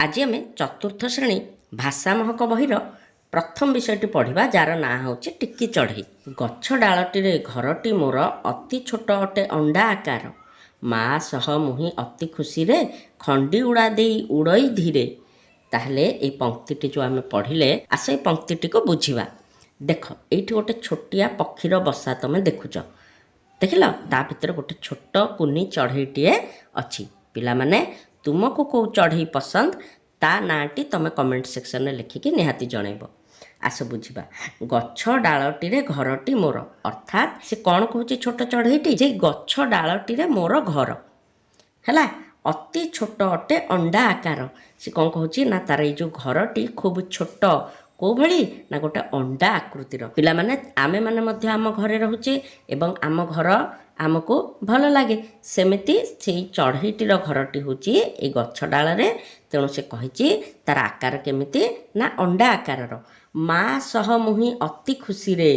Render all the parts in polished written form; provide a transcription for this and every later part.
ଆଜି ଆମେ ଚତୁର୍ଥ ଶ୍ରେଣୀ ଭାଷା ମହକ ବହିର ପ୍ରଥମ ବିଷୟଟି ପଢ଼ିବା, ଯାହାର ନାଁ ହେଉଛି ଟିକି ଚଢ଼େଇ। ଗଛ ଡାଳଟିରେ ଘରଟି ମୋର, ଅତି ଛୋଟ ଅଟେ ଅଣ୍ଡା ଆକାର। ମା ସହ ମୁହିଁ ଅତି ଖୁସିରେ ଖଣ୍ଡି ଉଡ଼ା ଦେଇ ଉଡ଼ଇ ଧୀରେ। ତାହେଲେ ଏଇ ପଙ୍କ୍ତିଟି ଯେଉଁ ଆମେ ପଢ଼ିଲେ, ଆସ ଏଇ ପଙ୍କ୍ତିଟିକୁ ବୁଝିବା। ଦେଖ, ଏଇଠି ଗୋଟେ ଛୋଟିଆ ପକ୍ଷୀର ବସା ତମେ ଦେଖୁଛ। ଦେଖିଲ, ତା ଭିତରେ ଗୋଟେ ଛୋଟ କୁନି ଚଢ଼େଇଟିଏ ଅଛି। ପିଲାମାନେ, ତୁମକୁ କେଉଁ ଚଢ଼େଇ ପସନ୍ଦ, ତା ନାଁଟି ତମେ କମେଣ୍ଟ ସେକ୍ସନରେ ଲେଖିକି ନିହାତି ଜଣେଇବ। ଆସ ବୁଝିବା। ଗଛ ଡାଳଟିରେ ଘରଟି ମୋର, ଅର୍ଥାତ୍ ସେ କ'ଣ କହୁଛି ଛୋଟ ଚଢ଼େଇଟି ଯେ ଗଛ ଡାଳଟିରେ ମୋର ଘର ହେଲା, ଅତି ଛୋଟ ଅଟେ ଅଣ୍ଡା ଆକାର। ସେ କ'ଣ କହୁଛି ନା ତାର ଏଇ ଯେଉଁ ଘରଟି ଖୁବ୍ ଛୋଟ। କେଉଁ ଭଳି ନା ଗୋଟେ ଅଣ୍ଡା ଆକୃତିର। ପିଲାମାନେ, ଆମେମାନେ ମଧ୍ୟ ଆମ ଘରେ ରହୁଛେ ଏବଂ ଆମ ଘର ଆମକୁ ଭଲ ଲାଗେ। ସେମିତି ସେଇ ଚଢ଼େଇଟିର ଘରଟି ହେଉଛି ଏଇ ଗଛ ଡାଳରେ। ତେଣୁ ସେ କହିଛି ତାର ଆକାର କେମିତି ନା ଅଣ୍ଡା ଆକାରର। ମା ସହ ମୁହିଁ ଅତି ଖୁସିରେ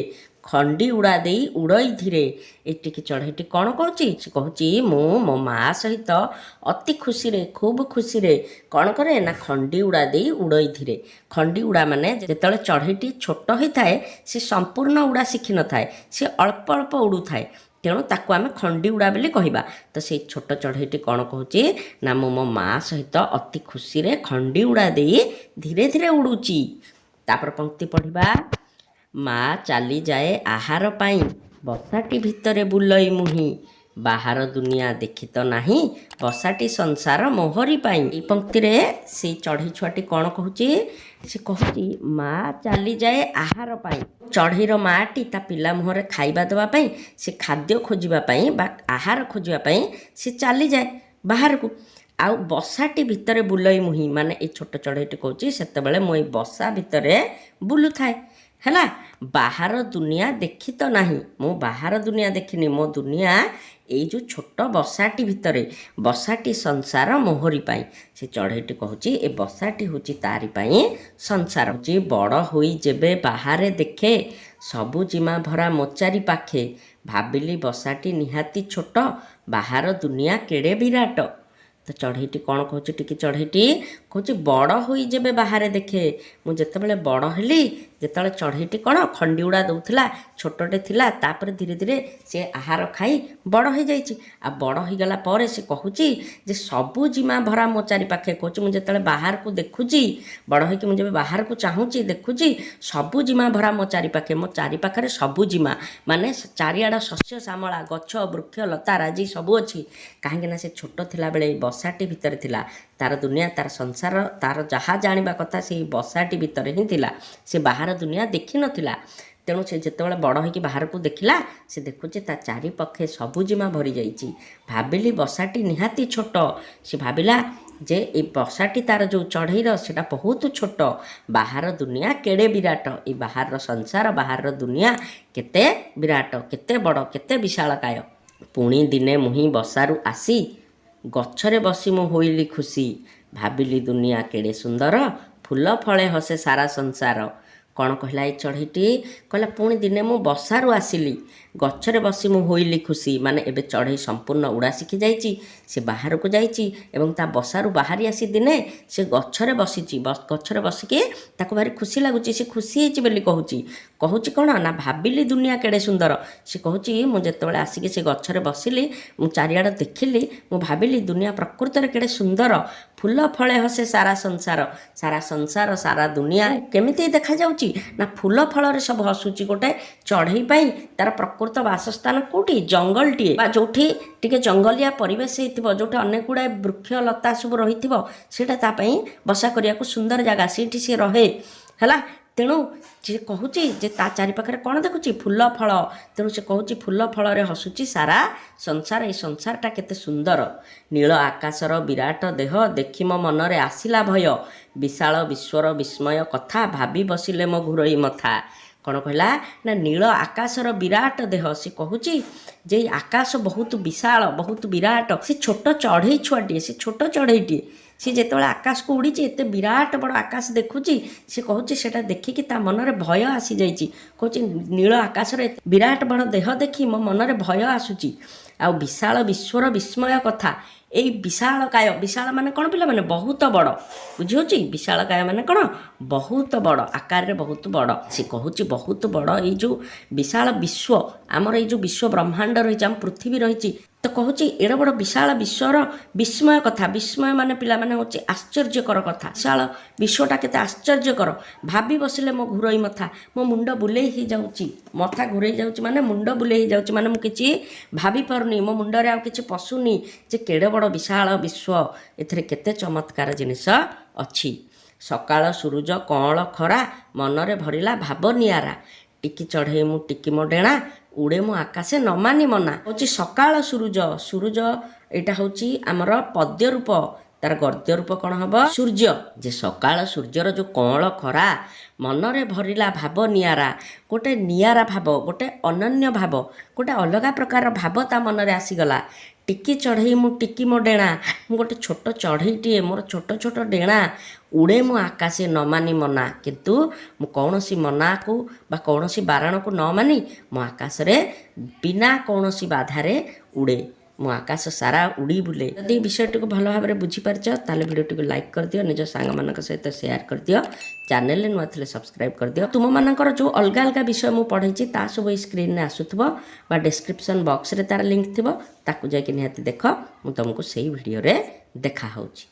ଖଣ୍ଡି ଉଡ଼ା ଦେଇ ଉଡ଼ଇ ଧୀରେ। ଏ ଟିକି ଚଢ଼େଇଟି କ'ଣ କହୁଛି? ସେ କହୁଛି, ମୁଁ ମୋ ମା ସହିତ ଅତି ଖୁସିରେ, ଖୁବ୍ ଖୁସିରେ କ'ଣ କରେ ନା ଖଣ୍ଡି ଉଡ଼ା ଦେଇ ଉଡ଼ଇ ଧୀରେ। ଖଣ୍ଡି ଉଡ଼ା ମାନେ ଯେତେବେଳେ ଚଢ଼େଇଟି ଛୋଟ ହୋଇଥାଏ, ସେ ସମ୍ପୂର୍ଣ୍ଣ ଉଡ଼ା ଶିଖିନଥାଏ, ସେ ଅଳ୍ପ ଅଳ୍ପ ଉଡ଼ୁଥାଏ। ତେଣୁ ତାକୁ ଆମେ ଖଣ୍ଡି ଉଡ଼ା ବୋଲି କହିବା। ତ ସେଇ ଛୋଟ ଚଢ଼େଇଟି କ'ଣ କହୁଛି ନା ମୁଁ ମୋ ମା ସହିତ ଅତି ଖୁସିରେ ଖଣ୍ଡି ଉଡ଼ା ଦେଇ ଧୀରେ ଧୀରେ ଉଡ଼ୁଛି। ତାପରେ ପଙ୍କ୍ତି ପଢ଼ିବା। ମା ଚାଲିଯାଏ ଆହାର ପାଇଁ, ବସାଟି ଭିତରେ ବୁଲଇ ମୁହିଁ। ବାହାର ଦୁନିଆ ଦେଖିତ ନାହିଁ, ବସାଟି ସଂସାର ମୋହରି ପାଇଁ। ଏଇ ପଙ୍କ୍ତିରେ ସେଇ ଚଢ଼େଇ ଛୁଆଟି କ'ଣ କହୁଛି? ସେ କହୁଛି, ମା ଚାଲିଯାଏ ଆହାର ପାଇଁ। ଚଢ଼େଇର ମାଟି ତା ପିଲା ମୁହଁରେ ଖାଇବା ଦେବା ପାଇଁ, ସେ ଖାଦ୍ୟ ଖୋଜିବା ପାଇଁ ବା ଆହାର ଖୋଜିବା ପାଇଁ ସେ ଚାଲିଯାଏ ବାହାରକୁ। ଆଉ ବସାଟି ଭିତରେ ବୁଲଇ ମୁହିଁ, ମାନେ ଏଇ ଛୋଟ ଚଢ଼େଇଟି କହୁଛି, ସେତେବେଳେ ମୁଁ ଏଇ ବସା ଭିତରେ ବୁଲୁଥାଏ। ହେଲା, ବାହାର ଦୁନିଆ ଦେଖି ତ ନାହିଁ, ମୁଁ ବାହାର ଦୁନିଆ ଦେଖିନି, ମୋ ଦୁନିଆ ଏଇ ଯେଉଁ ଛୋଟ ବସାଟି ଭିତରେ। ବସାଟି ସଂସାର ମୋହରି ପାଇଁ। ସେ ଚଢ଼େଇଟି କହୁଛି, ଏ ବସାଟି ହେଉଛି ତାରି ପାଇଁ ସଂସାର। ଯେ ବଡ଼ ହୋଇ ଯେବେ ବାହାରେ ଦେଖେ, ସବୁ ଜିମା ଭରା ମୋ ଚାରି ପାଖେ। ଭାବିଲି ବସାଟି ନିହାତି ଛୋଟ, ବାହାର ଦୁନିଆ କେଡ଼େ ବିରାଟ। ତ ଚଢ଼େଇଟି କ'ଣ କହୁଛି? ଟିକି ଚଢ଼େଇଟି କହୁଛି, ବଡ଼ ହୋଇ ଯେବେ ବାହାରେ ଦେଖେ, ମୁଁ ଯେତେବେଳେ ବଡ଼ ହେଲି, ଯେତେବେଳେ ଚଢ଼େଇଟି କ'ଣ ଖଣ୍ଡି ଉଡ଼ା ଦେଉଥିଲା, ଛୋଟଟେ ଥିଲା, ତାପରେ ଧୀରେ ଧୀରେ ସେ ଆହାର ଖାଇ ବଡ଼ ହେଇଯାଇଛି। ଆଉ ବଡ଼ ହେଇଗଲା ପରେ ସେ କହୁଛି ଯେ ସବୁ ଜିମା ଭରା ମୋ ଚାରି ପାଖେ। କହୁଛି, ମୁଁ ଯେତେବେଳେ ବାହାରକୁ ଦେଖୁଛି, ବଡ଼ ହେଇକି ମୁଁ ଯେବେ ବାହାରକୁ ଚାହୁଁଛି, ଦେଖୁଛି, ସବୁ ଜିମା ଭରା ମୋ ଚାରି ପାଖେ। ମୋ ଚାରି ପାଖରେ ସବୁ ଜିମା ମାନେ ଚାରିଆଡ଼ ଶସ୍ୟ ଶ୍ୟାମଳା, ଗଛ ବୃକ୍ଷ ଲତା ରାଜି ସବୁ ଅଛି। କାହିଁକି ନା ସେ ଛୋଟ ଥିଲାବେଳେ ଏଇ ବସାଟି ଭିତରେ ଥିଲା। ତାର ଦୁନିଆ, ତାର ସଂସାର, ତାର ଯାହା ଜାଣିବା କଥା ସେଇ ବସାଟି ଭିତରେ ହିଁ ଥିଲା। ସେ ବାହାର ଦୁନିଆ ଦେଖିନଥିଲା। ତେଣୁ ସେ ଯେତେବେଳେ ବଡ଼ ହେଇକି ବାହାରକୁ ଦେଖିଲା, ସେ ଦେଖୁଛି ତା ଚାରିପଖେ ସବୁଜିମା ଭରିଯାଇଛି। ଭାବିଲି ବସାଟି ନିହାତି ଛୋଟ। ସେ ଭାବିଲା ଯେ ଏଇ ବସାଟି ତାର ଯେଉଁ ଚଢ଼େଇର, ସେଇଟା ବହୁତ ଛୋଟ। ବାହାର ଦୁନିଆ କେଡ଼େ ବିରାଟ। ଏଇ ବାହାରର ସଂସାର, ବାହାରର ଦୁନିଆ କେତେ ବିରାଟ, କେତେ ବଡ଼, କେତେ ବିଶାଳକାୟ। ପୁଣି ଦିନେ ମୁହିଁ ବସାରୁ ଆସି ଗଛରେ ବସି ମୁଁ ହୋଇଲି ଖୁସି। ଭାବିଲି ଦୁନିଆ କେଡ଼େ ସୁନ୍ଦର, ଫୁଲ ଫଳେ ହସେ ସାରା ସଂସାର। କ'ଣ କହିଲା ଏଇ ଚଢ଼େଇଟି? କହିଲା, ପୁଣି ଦିନେ ମୁଁ ବସାରୁ ଆସିଲି, ଗଛରେ ବସି ମୁଁ ହୋଇଲି ଖୁସି। ମାନେ ଏବେ ଚଢ଼େଇ ସମ୍ପୂର୍ଣ୍ଣ ଉଡ଼ା ଶିଖି ଯାଇଛି, ସେ ବାହାରକୁ ଯାଇଛି ଏବଂ ତା ବସାରୁ ବାହାରି ଆସି ଦିନେ ସେ ଗଛରେ ବସିଛି। ଗଛରେ ବସିକି ତାକୁ ଭାରି ଖୁସି ଲାଗୁଛି। ସେ ଖୁସି ହେଇଛି ବୋଲି କହୁଛି। କହୁଛି କ'ଣ ନା ଭାବିଲି ଦୁନିଆ କେଡ଼େ ସୁନ୍ଦର। ସେ କହୁଛି, ମୁଁ ଯେତେବେଳେ ଆସିକି ସେ ଗଛରେ ବସିଲି, ମୁଁ ଚାରିଆଡ଼େ ଦେଖିଲି, ମୁଁ ଭାବିଲି ଦୁନିଆ ପ୍ରକୃତରେ କେଡ଼େ ସୁନ୍ଦର। ଫୁଲ ଫଳେ ହସେ ସାରା ସଂସାର। ସାରା ସଂସାର, ସାରା ଦୁନିଆ କେମିତି ଦେଖାଯାଉଛି ନା ଫୁଲ ଫଳରେ ସବୁ ହସୁଛି। ଗୋଟେ ଚଢ଼େଇ ପାଇଁ ତାର ପ୍ରକୃତ ବାସସ୍ଥାନ କେଉଁଠି? ଜଙ୍ଗଲଟିଏ ବା ଯେଉଁଠି ଟିକେ ଜଙ୍ଗଲିଆ ପରିବେଶ ହେଇଥିବ, ଯେଉଁଠି ଅନେକ ଗୁଡ଼ାଏ ବୃକ୍ଷ ଲତା ସବୁ ରହିଥିବ, ସେଇଟା ତା ପାଇଁ ବସା କରିବାକୁ ସୁନ୍ଦର ଜାଗା। ସେଇଠି ସିଏ ରହେ। ହେଲା, ତେଣୁ ସେ କହୁଛି ଯେ ତା ଚାରିପାଖରେ କ'ଣ ଦେଖୁଛି? ଫୁଲ ଫଳ। ତେଣୁ ସେ କହୁଛି, ଫୁଲ ଫଳରେ ହସୁଛି ସାରା ସଂସାର। ଏଇ ସଂସାରଟା କେତେ ସୁନ୍ଦର। ନୀଳ ଆକାଶର ବିରାଟ ଦେହ ଦେଖି ମୋ ମନରେ ଆସିଲା ଭୟ। ବିଶାଳ ବିଶ୍ୱର ବିସ୍ମୟ କଥା ଭାବି ବସିଲେ ମୋ ଘୁରଇ ମଥା। କ'ଣ କହିଲା ନା ନୀଳ ଆକାଶର ବିରାଟ ଦେହ। ସେ କହୁଛି ଯେ ଏଇ ଆକାଶ ବହୁତ ବିଶାଳ, ବହୁତ ବିରାଟ। ସେ ଛୋଟ ଚଢ଼େଇ ଛୁଆଟିଏ, ସେ ଛୋଟ ଚଢ଼େଇଟିଏ, ସେ ଯେତେବେଳେ ଆକାଶକୁ ଉଡ଼ିଛି, ଏତେ ବିରାଟ ବଡ଼ ଆକାଶ ଦେଖୁଛି, ସେ କହୁଛି ସେଇଟା ଦେଖିକି ତା ମନରେ ଭୟ ଆସିଯାଇଛି। କହୁଛି, ନୀଳ ଆକାଶରେ ଏତେ ବିରାଟ ବଡ଼ ଦେହ ଦେଖି ମୋ ମନରେ ଭୟ ଆସୁଛି। ଆଉ ବିଶାଳ ବିଶ୍ୱର ବିସ୍ମୟ କଥା, ଏଇ ବିଶାଳ କାୟ। ବିଶାଳ ମାନେ କ'ଣ ପିଲାମାନେ? ବହୁତ ବଡ଼। ବୁଝିହେଉଛି? ବିଶାଳ କାୟ ମାନେ କ'ଣ? ବହୁତ ବଡ଼, ଆକାରରେ ବହୁତ ବଡ଼। ସେ କହୁଛି ବହୁତ ବଡ଼ ଏଇ ଯେଉଁ ବିଶାଳ ବିଶ୍ୱ, ଆମର ଏଇ ଯେଉଁ ବିଶ୍ୱ ବ୍ରହ୍ମାଣ୍ଡ ରହିଛି, ଆମ ପୃଥିବୀ ରହିଛି। ତ କହୁଛି ଏଡ଼େ ବଡ଼ ବିଶାଳ ବିଶ୍ୱର ବିସ୍ମୟ କଥା। ବିସ୍ମୟ ମାନେ ପିଲାମାନେ ହେଉଛି ଆଶ୍ଚର୍ଯ୍ୟକର କଥା। ବିଶାଳ ବିଶ୍ୱଟା କେତେ ଆଶ୍ଚର୍ଯ୍ୟକର, ଭାବି ବସିଲେ ମୋ ଘୁରେଇ ମଥା। ମୋ ମୁଣ୍ଡ ବୁଲେଇ ହେଇଯାଉଛି। ମଥା ଘୁରେଇ ଯାଉଛି ମାନେ ମୁଣ୍ଡ ବୁଲେଇ ହେଇଯାଉଛି, ମାନେ ମୁଁ କିଛି ଭାବି ପାରୁନି, ମୋ ମୁଣ୍ଡରେ ଆଉ କିଛି ପଶୁନି ଯେ କେଡ଼େ ବଡ଼ ବିଶାଳ ବିଶ୍ୱ, ଏଥିରେ କେତେ ଚମତ୍କାର ଜିନିଷ ଅଛି। ସକାଳ ସୂରୁଜ କଅଁଳ ଖରା ମନରେ ଭରିଲା ଭାବ ନିଆରା। ଟିକି ଚଢ଼େଇ ମୁଁ ଟିକି ମୋ ଡେଣା, ଉଡ଼େ ମୁଁ ଆକାଶେ ନ ମାନି ମନା। ହେଉଛି ସକାଳ ସୂରୁଜ। ସୂରୁଜ ଏଇଟା ହେଉଛି ଆମର ପଦ୍ୟ ରୂପ। ତାର ଗଦ୍ୟ ରୂପ କ'ଣ ହବ? ସୂର୍ଯ୍ୟ। ଯେ ସକାଳ ସୂର୍ଯ୍ୟର ଯେଉଁ କଅଁଳ ଖରା ମନରେ ଭରିଲା ଭାବ ନିଆରା, ଗୋଟେ ନିଆରା ଭାବ, ଗୋଟେ ଅନନ୍ୟ ଭାବ, ଗୋଟେ ଅଲଗା ପ୍ରକାର ଭାବ ତା ମନରେ ଆସିଗଲା। ଟିକି ଚଢ଼େଇ ମୁଁ ଟିକି ମୋ ଡେଣା, ମୁଁ ଗୋଟେ ଛୋଟ ଚଢ଼େଇଟିଏ, ମୋର ଛୋଟ ଛୋଟ ଡେଣା, ଉଡ଼େ ମୁଁ ଆକାଶେ ନ ମାନି ମନା। କିନ୍ତୁ ମୁଁ କୌଣସି ମନାକୁ ବା କୌଣସି ବାରଣକୁ ନ ମାନି ମୁଁ ଆକାଶରେ ବିନା କୌଣସି ବାଧାରେ ଉଡ଼େ, ମୁଁ ଆକାଶ ସାରା ଉଡ଼ି ବୁଲେ। ଯଦି ବିଷୟଟିକୁ ଭଲ ଭାବରେ ବୁଝିପାରିଛ, ତାହେଲେ ଭିଡ଼ିଓଟିକୁ ଲାଇକ୍ କରିଦିଅ, ନିଜ ସାଙ୍ଗମାନଙ୍କ ସହିତ ସେୟାର କରିଦିଅ। ଚ୍ୟାନେଲରେ ନୂଆ ଥିଲେ ସବସ୍କ୍ରାଇବ୍ କରିଦିଅ। ତୁମମାନଙ୍କର ଯେଉଁ ଅଲଗା ଅଲଗା ବିଷୟ ମୁଁ ପଢ଼େଇଛି, ତା ସବୁ ଏଇ ସ୍କ୍ରିନ୍ରେ ଆସୁଥିବ ବା ଡେସ୍କ୍ରିପସନ୍ ବକ୍ସରେ ତାର ଲିଙ୍କ୍ ଥିବ, ତାକୁ ଯାଇକି ନିହାତି ଦେଖ। ମୁଁ ତୁମକୁ ସେଇ ଭିଡ଼ିଓରେ ଦେଖା ହେଉଛି।